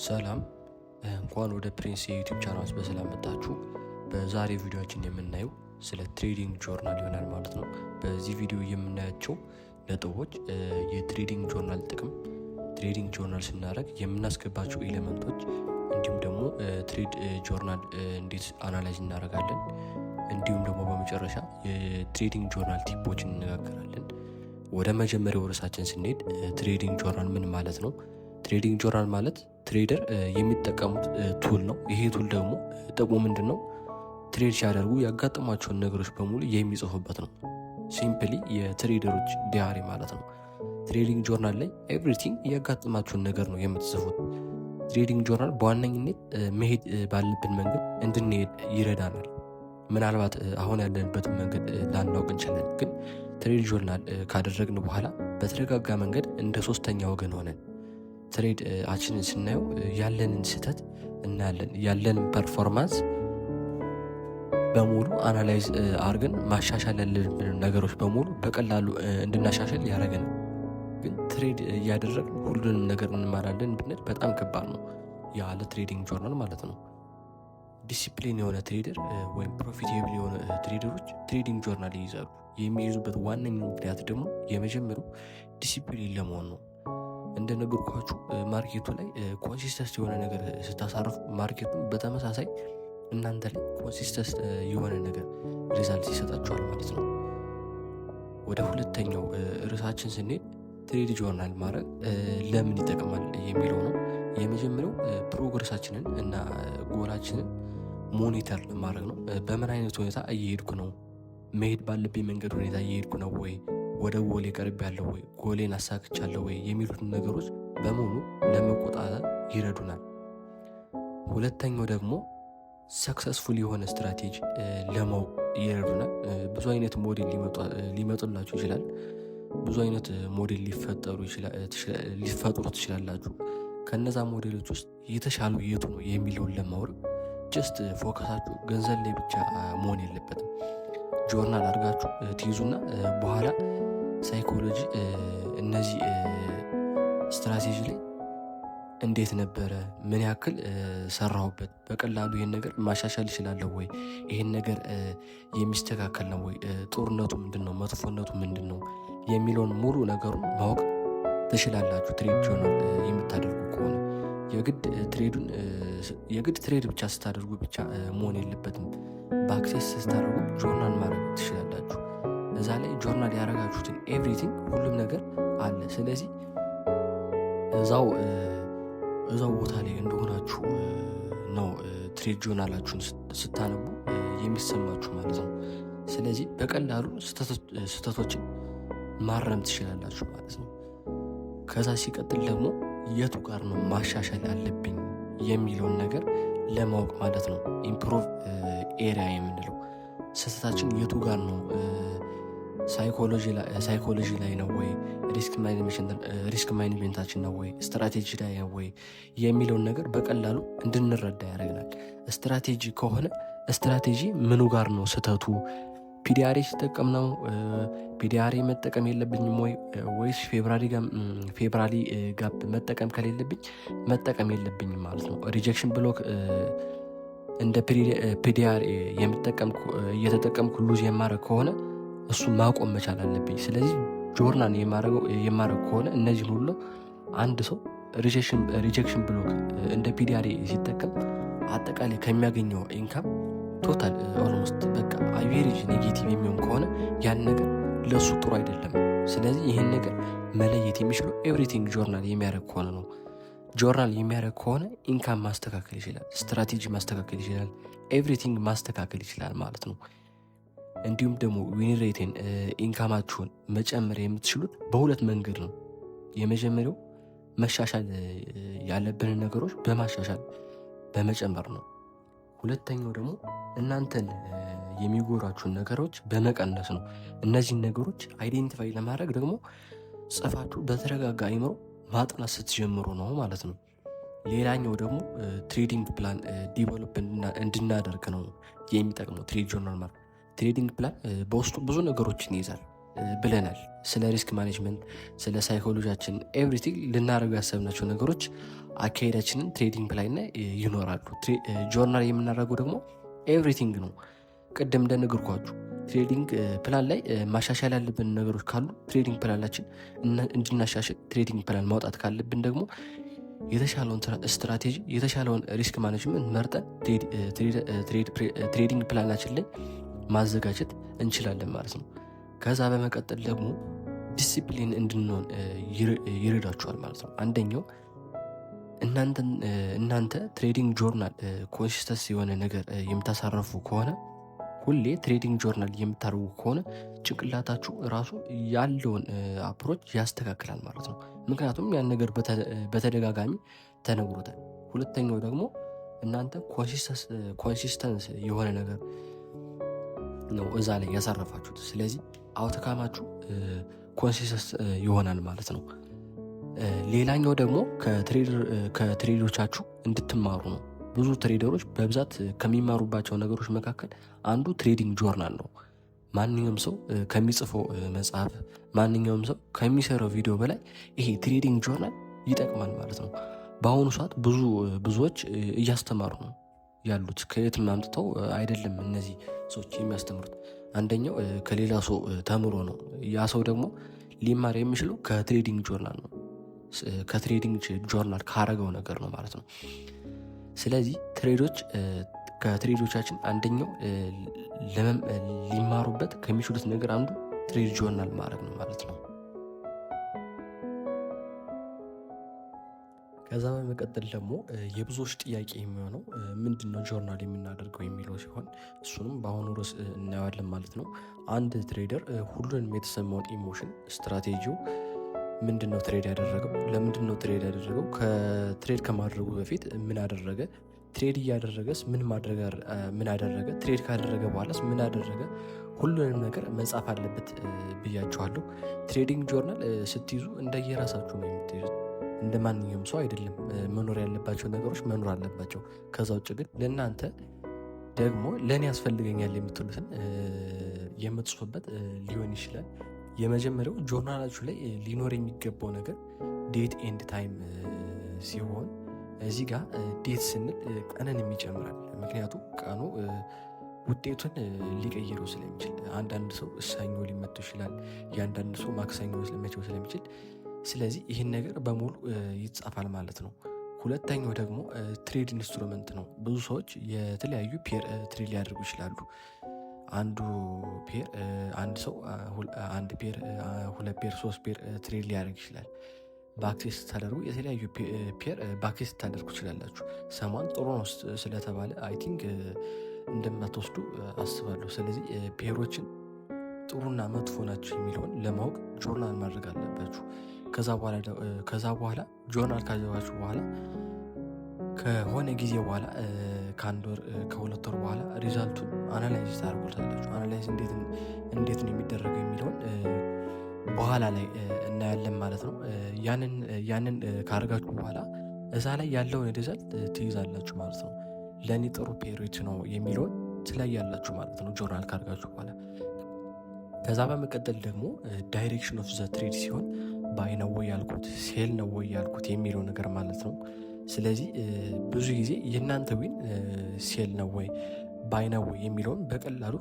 ሰላም፣ እንኳን ወደ ፕሪንስ የ YouTube channel በሰላም መጣችሁ። በዛሬ ቪዲዮአችን የምናየው ስለ trading journal ይሆናል ማለት ነው። በዚህ ቪዲዮ የምናያቸው ነጥቦች የ trading journal ጥቅም፣ trading journal ስናደርግ የምናስገባቸው element ኦች፣ እንዲሁም ደግሞ trade journal እንዴት analyze እናደርጋለን፣ እንዲሁም ደግሞ በመጨረሻ የ trading journal tip ኦች እንነጋገራለን። ወደ መጀመሪያው ርዕሳችን ስንሄድ trading journal ምን ማለት ነው? Trading journal ማለት trader የሚጠቀሙት tool ነው። ይሄ tool ደግሞ ጥቅሙ ምንድን ነው? Trade ሲያደርጉ ያጋጠሟቸውን ነገሮች በሙሉ የሚጽፉበት ነው። Simply የ trader ኦች diary ማለት ነው። Trading journal ላይ everything ያጋጠማችሁን ነገር ነው የምትጽፉት። Trading journal በዋነኝነት መሄድ ባለብን መንገድ እንድንሄድ ይረዳናል። ምናልባት አሁን ያለንበትን መንገድ ላናውቅ እንችላለን፣ ግን trade journal ካደረግን በኋላ በተረጋጋ መንገድ እንደ ሶስተኛ ወገን ሆነን trade ኣችንን ስናየው ያለንን ስህተት እናያለን። ያለንን performance በሙሉ analyze አድርገን ማሻሻል ያለብን ነገሮች በሙሉ በቀላሉ እንድናሻሽል ያደረገናል። ግን trade እያደረግን ሁሉንም ነገር እንማራለን ብንል በጣም ከባድ ነው፣ ያለ trading journal ማለት ነው። ዲሲፕሊን የሆነ trader ወይም profitable የሆነ trader ኦች trading journal ይይዛሉ። የሚይዙበት ዋነኛው ምክንያት ደግሞ የመጀመሪያው ዲሲፕሊን ለመሆን ነው። እንደነገርኳችሁ market ኡ ላይ consistent የሆነ ነገር ስታሳርፉ market ኡን በተመሳሳይ እናንተ ላይ consistent የሆነ ነገር result ይሰጣችኋል ማለት ነው። ወደ ሁለተኛው ርዕሳችን ስንሄድ trade journal ማድረግ ለምን ይጠቅማል የሚለው ነው። የመጀመሪያው progress ኣችንን እና goal ኣችንን monitor ለማድረግ ነው። በምን አይነት ሁኔታ እየሄድኩ ነው? መሄድ ባለብኝ መንገድ ሁኔታ እየሄድኩ ነው ወይ? ወደ ጎሌ ቀርቤያለሁ ወይ? ጎሌን አሳክቻለሁ ወይ? የሚሉትን ነገሮች በሙሉ ለመቆጣጠር ይረዱናል። ሁለተኛው ደግሞ successful የሆነ ስትራቴጂ ለማወቅ ይረዱናል። ብዙ አይነት ሞዴል ሊመጡላችሁ ይችላል። ብዙ አይነት ሞዴል ሊፈጥሩ ትችላላችሁ። ከነዛ ሞዴሎች ውስጥ የተሻለው የቱ ነው የሚለውን ለማወቅ just focus ኣችሁ ገንዘብ ላይ ብቻ መሆን የለበትም። ጆርናል አድርጋችሁ ትይዙና በኋላ psychology እነዚህ ስትራቴጂ ላይ እንዴት ነበረ፣ ምን ያክል ሰራሁበት፣ በቀላሉ ይህን ነገር ማሻሻል እችላለሁ ወይ፣ ይህን ነገር የሚስተካከል ነው ወይ፣ ጥሩነቱ ምንድን ነው፣ መጥፎነቱ ምንድን ነው የሚለውን ሙሉ ነገሩን ማወቅ ትችላላችሁ። Trade journal የምታደርጉ ከሆነ የግድ trade ብቻ ስታደርጉ ብቻ መሆን የለበትም። Backtest ስታደርጉ ጆርናል ማድረግ ትችላላችሁ። እዛ ላይ ጆርናል ያደረጋችሁትን everything ሁሉም ነገር አለ። ስለዚህ እዛው ቦታ ላይ እንደሆናችሁ ነው trade journal ኣችሁን ስታነቡ የሚሰማችሁ ማለት ነው። ስለዚህ በቀላሉ ስህተቶችን ማረም ትችላላችሁ ማለት ነው። ከዛ ሲቀጥል ደግሞ የቱ ጋር ነው ማሻሻል ያለብኝ የሚለውን ነገር ለማወቅ ማለት ነው። Improve area የምንለው ስህተታችን የቱ ጋር ነው፣ psychology ላይ ነው ወይ፣ risk management ኣችን ነው ወይ፣ ስትራቴጂ ላይ ነው ወይ የሚለውን ነገር በቀላሉ እንድንረዳ ያደርገናል። ስትራቴጂ ከሆነ ስትራቴጂ ምኑ ጋር ነው ስህተቱ? PD array ሲጠቀም ነው? PD array መጠቀም የለብኝም ወይ፣ ወይስ fair value gap መጠቀም ከሌለብኝ መጠቀም የለብኝም ማለት ነው። Rejection block እንደ PD array እየተጠቀምኩ lose የማድረግ ከሆነ እሱ ማቆም መቻል አለብኝ። ስለዚህ ጆርናል የማድረግ ከሆነ እነዚህን ሁሉ አንድ ሰው rejection block እንደ PD array ሲጠቀም አጠቃላይ ከሚያገኘው income total almost በቃ average negative የሚሆን ከሆነ ያን ነገር ለእሱ ጥሩ አይደለም። ስለዚህ ይህን ነገር መለየት የሚችለው everything journal የሚያደርግ ከሆነ ነው። ጆርናል የሚያደርግ ከሆነ income ማስተካከል ይችላል፣ ስትራቴጂ ማስተካከል ይችላል፣ everything ማስተካከል ይችላል ማለት ነው። እንዲሁም ደግሞ win rate ን income ኣችሁን መጨመር የምትችሉት በሁለት መንገድ ነው። የመጀመሪያው መሻሻል ያለብንን ነገሮች በማሻሻል በመጨመር ነው። ሁለተኛው ደግሞ እናንተን የሚጎዷችሁን ነገሮች በመቀነስ ነው። እነዚህን ነገሮች identify ለማድረግ ደግሞ ጽፋችሁ በተረጋጋ አይምሮ ማጥናት ስትጀምሩ ነው ማለት ነው። ሌላኛው ደግሞ trading plan develop እንድናደርግ ነው የሚጠቅመው trade journal ማለት። Trading plan በውስጡ ብዙ ነገሮችን ይይዛል። ብለናል። ስለ risk management፣ ስለ psychology ያችን everything ልናደርገው ያሰብናቸው ነገሮች አካሄዳችንን trading plan ላይ ይኖራሉ። ጆርናል የምናደርገው ደግሞ everything ነው። ቅድም እንደነገርኳችሁ trading plan ላይ ማሻሻል ያለብን ነገሮች ካሉ trading plan ኣችን እንድናሻሽል፣ trading plan ማውጣት ካለብን ደግሞ የተሻለውን ስትራቴጂ፣ የተሻለውን risk management መርጠን trading plan ኣችን ላይ ማዘጋጀት እንችላለን ማለት ነው። ከዛ በመቀጠል ደግሞ ዲሲፕሊን እንድንሆን ይረዳችኋል ማለት ነው። አንደኛው እናንተ trading journal consistent የሆነ ነገር የምታሳርፉ ከሆነ፣ ሁሌ trading journal የምታደርጉ ከሆነ ጭንቅላታችሁ ራሱ ያለውን approach ያስተካክላል ማለት ነው። ምክንያቱም ያን ነገር በተደጋጋሚ ተነግሮታል። ሁለተኛው ደግሞ እናንተ consistent የሆነ ነገር ነው እዛ ላይ ያሳረፋችሁት። ስለዚህ outcome ኣችሁ consistent ይሆናል ማለት ነው። ሌላኛው ደግሞ ከ trader ኦቻችሁ እንድትማሩ ነው። ብዙ trader ኦች በብዛት ከሚማሩባቸው ነገሮች መካከል አንዱ trading journal ነው። ማንኛውም ሰው ከሚጽፈው መጽሐፍ፣ ማንኛውም ሰው ከሚሰራው ቪዲዮ በላይ ይሄ trading journal ይጠቅማል ማለት ነው። በአሁኑ ሰዓት ብዙዎች እያስተማሩ ነው ያሉት። ከየትም አምጥተው አይደለም እነዚህ ሰዎች የሚያስተምሩት። አንደኛው ከሌላ ሰው ተምሮ ነው። ያ ሰው ደግሞ ሊማር የሚችለው ከ trading journal ነው። ከ trading journal ካረገው ነገር ነው ማለት ነው። ስለዚህ trader ኦች ከ trader ኦቻችን አንደኛው ሊማሩበት ከሚችሉት ነገር አንዱ trade journal ማድረግ ነው ማለት ነው። ከዛ በመቀጠል ደግሞ የብዙዎች ጥያቄ የሚሆነው ምንድን ነው ጆርናል የምናደርገው የሚለው ሲሆን እሱንም በአሁኑ ርዕስ እናየዋለን ማለት ነው። አንድ trader ሁሉንም የተሰማውን emotion፣ ስትራቴጂው ምንድን ነው፣ trade ያደረገው ለምንድን ነው፣ trade ያደረገው ከ trade ከማድረጉ በፊት ምን አደረገ፣ trade እያደረገስ ምን አደረገ፣ trade ካደረገ በኋላስ ምን አደረገ፣ ሁሉንም ነገር መጻፍ አለበት ብያችኋለሁ። Trading journal ስትይዙ እንደየራሳችሁ ነው የምትይዙት። እንደ ማንኛውም ሰው አይደለም። መኖር ያለባቸው ነገሮች መኖር አለባቸው። ከዛ ውጭ ግን ለእናንተ ደግሞ ለእኔ ያስፈልገኛል የምትሉትን የምትጽፉበት ሊሆን ይችላል። የመጀመሪያው ጆርናላችሁ ላይ ሊኖር የሚገባው ነገር date and time ሲሆን እዚህ ጋር date ስንል ቀንን ይጨምራል። ምክንያቱም ቀኑ ውጤቱን ሊቀይረው ስለሚችል፣ አንዳንድ ሰው ሰኞ ሊመቸው ይችላል፣ የአንዳንድ ሰው ማክሰኞ ሊመቸው ስለሚችል፣ ስለዚህ ይህን ነገር በሙሉ ይጻፋል ማለት ነው። ሁለተኛው ደግሞ trade instrument ነው። ብዙ ሰዎች የተለያዩ pair trade ሊያደርጉ ይችላሉ። አንዱ pair አንድ ሰው አንድ pair፣ ሁለት pair፣ ሶስት pair trade ሊያደርግ ይችላል። Backtest ስታደርጉ የተለያዩ pair backtest ልታደርጉ ትችላላችሁ። ሰማን ጥሩ ነው ስለተባለ I think እንደማትወስዱ አስባለሁ። ስለዚህ pair ኦችን ጥሩና መጥፎ ናቸው የሚለውን ለማወቅ ጆርናል ማድረግ አለባችሁ። ከዛ በኋላ ጆርናል ካደረጋችሁ በኋላ ከሆነ ጊዜ በኋላ፣ ከአንድ ወር፣ ከ2 ወር በኋላ result ኡን analyze ታደርጉታላችሁ። Analyze እንዴት ነው የሚደረገው የሚለውን በኋላ ላይ እናያለን ማለት ነው። ያንን ካደረጋችሁ በኋላ እዛ ላይ ያለውን result ትይዛላችሁ ማለት ነው። ለእኔ ጥሩ pair ኦች ነው የሚለውን ትለያላችሁ ማለት ነው ጆርናል ካደረጋችሁ በኋላ። ከዛ በመቀጠል ደግሞ direction of the trade ሲሆን buy ነው ወይ ያልኩት፣ sell ነው ወይ ያልኩት የሚለው ነገር ማለት ነው። ስለዚህ ብዙ ጊዜ የእናንተ win sell ነው ወይ buy ነው ወይ የሚለውን በቀላሉ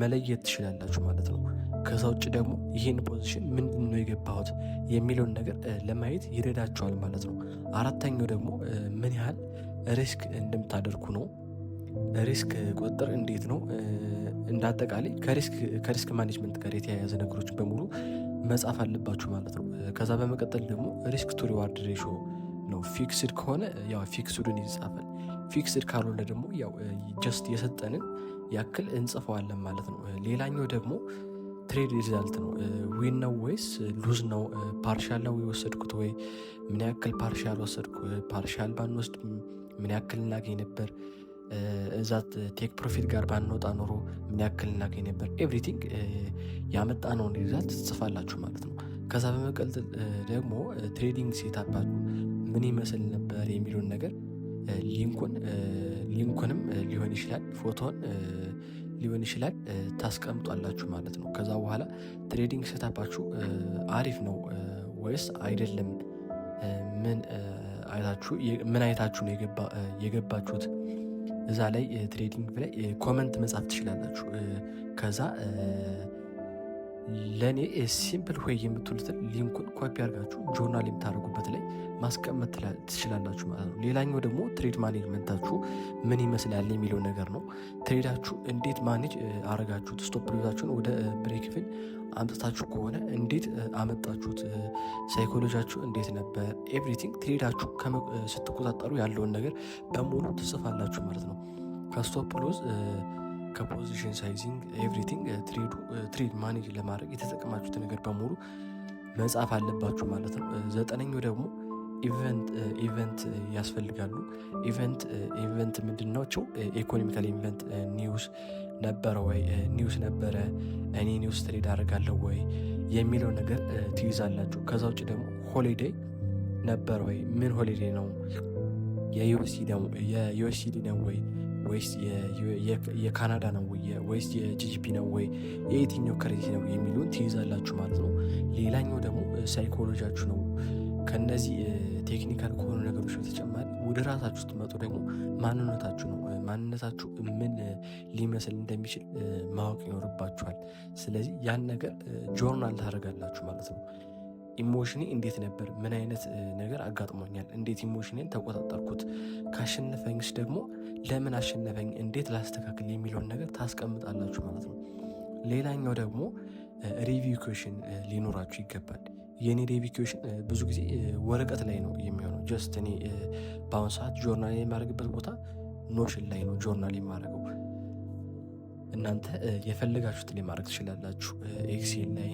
መለየት ትችላላችሁ ማለት ነው። ከዛ ውጭ ደግሞ ይህን position ምንድን ነው የገባሁት የሚለውን ነገር ለማየት ይረዳችኋል ማለት ነው። አራተኛው ደግሞ ምን ያህል risk እንደምታደርጉ ነው። Risk ቁጥጥር እንዴት ነው? እንደ አጠቃላይ ከ risk management ጋር የተያያዘ ነገሮች በሙሉ መጻፍ አለባችሁ ማለት ነው። ከዛ በመቀጠል ደግሞ risk to reward ratio ነው። Fixed ከሆነ ያው fixed ኡን ይጻፋል። Fixed ካልሆነ ደግሞ ያው just የሰጠንን ያክል እንጽፈዋለን ማለት ነው። ሌላኛው ደግሞ trade result ነው። Win ነው ወይስ lose ነው? Partial ነው የወሰድኩት ወይ? ምን ያክል partial ወሰድኩ? Partial ባንወስድ ምን ያክል እናገኝ ነበር? እዛ take profit ጋር ባንወጣ ኖሮ ምን ያክል እናገኝ ነበር? Everything ያመጣነውን result ትጽፋላችሁ ማለት ነው። ከዛ በመቀጠል ደግሞ trading setup ኣችሁ ምን ይመስል ነበር የሚለውን ነገር link ኡንም ሊሆን ይችላል፣ ፎቶን ሊሆን ይችላል ታስቀምጧላችሁ ማለት ነው። ከዛ በኋላ trading setup ኣችሁ አሪፍ ነው ወይስ አይደለም፣ ምን አይታችሁ ነው የገባችሁት? እዛ ላይ trading ላይ comment መጻፍ ትችላላችሁ። ከዛ ለእኔ simple way የምትሉትን link ኡን copy አድርጋችሁ ጆርናል የምታደርጉበት ላይ ማስቀመጥ ትችላላችሁ ማለት ነው። ሌላኛው ደግሞ trade management ኣችሁ ምን ይመስላል የሚለው ነገር ነው። Trade ኣችሁ እንዴት manage አረጋችሁት? Stop loss ኣችሁን ወደ break even አምጥታችሁ ከሆነ እንዴት አመጣችሁት? ሳይኮሎጂያችሁ እንዴት ነበር? Everything trade ኣችሁ ስትቆጣጠሩ ያለውን ነገር በሙሉ ትጽፋላችሁ ማለት ነው። ከ stop loss፣ ከ position sizing፣ everything trade manage ለማድረግ የተጠቀማችሁት ነገር በሙሉ መጻፍ አለባችሁ ማለት ነው። ዘጠነኛው ደግሞ event ያስፈልጋሉ። Event ምንድን ናቸው? Economical event news ነበረ ወይ? News ነበረ፣ እኔ news trade አደርጋለሁ ወይ የሚለው ነገር ትይዛላችሁ። ከዛ ውጭ ደግሞ holiday ነበረ ወይ? ምን holiday ነው? የ USD ነው ወይ ወይስ የካናዳ ነው ወይ ወይስ የ GBP ነው ወይ የየትኛው currency ነው የሚለውን ትይዛላችሁ ማለት ነው። ሌላኛው ደግሞ ሳይኮሎጂያችሁ ነው። ከነዚህ technical ከሆኑ ነገሮች በተጨማሪ ወደ ራሳችሁ ስትመጡ ደግሞ ማንነታችሁ ነው። ማንነታችሁ ምን ሊመስል እንደሚችል ማወቅ ይኖርባችኋል። ስለዚህ ያን ነገር ጆርናል ታደርጋላችሁ ማለት ነው። Emotion ኔ እንዴት ነበር? ምን አይነት ነገር አጋጥሞኛል? እንዴት emotion ኔን ተቆጣጠርኩት? ካሸነፈኝስ ደግሞ ለምን አሸነፈኝ? እንዴት ላስተካክል የሚለውን ነገር ታስቀምጣላችሁ ማለት ነው። ሌላኛው ደግሞ review question ሊኖራችሁ ይገባል። የእኔ review question ብዙ ጊዜ ወረቀት ላይ ነው የሚሆነው። Just እኔ በአሁን ሰዓት ጆርናል የማደርግበት ቦታ Notion ላይ ነው ጆርናል የማደርገው። እናንተ የፈለጋችሁትን ላይ ማድረግ ትችላላችሁ። Excel ላይ፣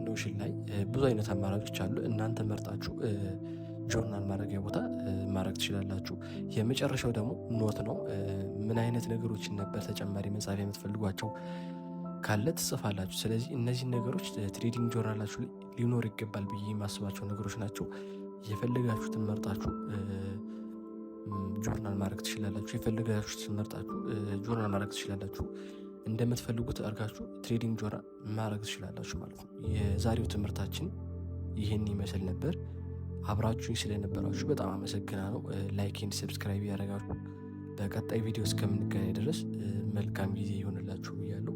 Notion ላይ ብዙ አይነት አማራጮች አሉ። እናንተ መርጣችሁ ጆርናል ማድረጊያ ቦታ ማድረግ ትችላላችሁ። የመጨረሻው ደግሞ note ነው። ምን አይነት ነገሮችን ነበር ተጨማሪ መጻፍ የምትፈልጓቸው ካለ ትጽፋላችሁ። ስለዚህ እነዚህን ነገሮች trading journal ኣችሁ ላይ ሊኖር ይገባል ብዬ የማስባቸው ነገሮች ናቸው። የፈለጋችሁትን መርጣችሁ ጆርናል ማድረግ ትችላላችሁ። የፈለጋችሁትን መርጣችሁ ጆርናል ማድረግ ትችላላችሁ። እንደምትፈልጉት አድርጋችሁ trading journal ማድረግ ትችላላችሁ ማለት ነው። የዛሬው ትምህርታችን ይህን ይመስል ነበር። አብራችሁኝ ስለነበራችሁ በጣም አመሰግናለሁ። Like and subscribe እያደረጋችሁ በቀጣይ ቪዲዮ እስከምንገናኝ ድረስ መልካም ጊዜ ይሆንላችሁ ብያለሁ።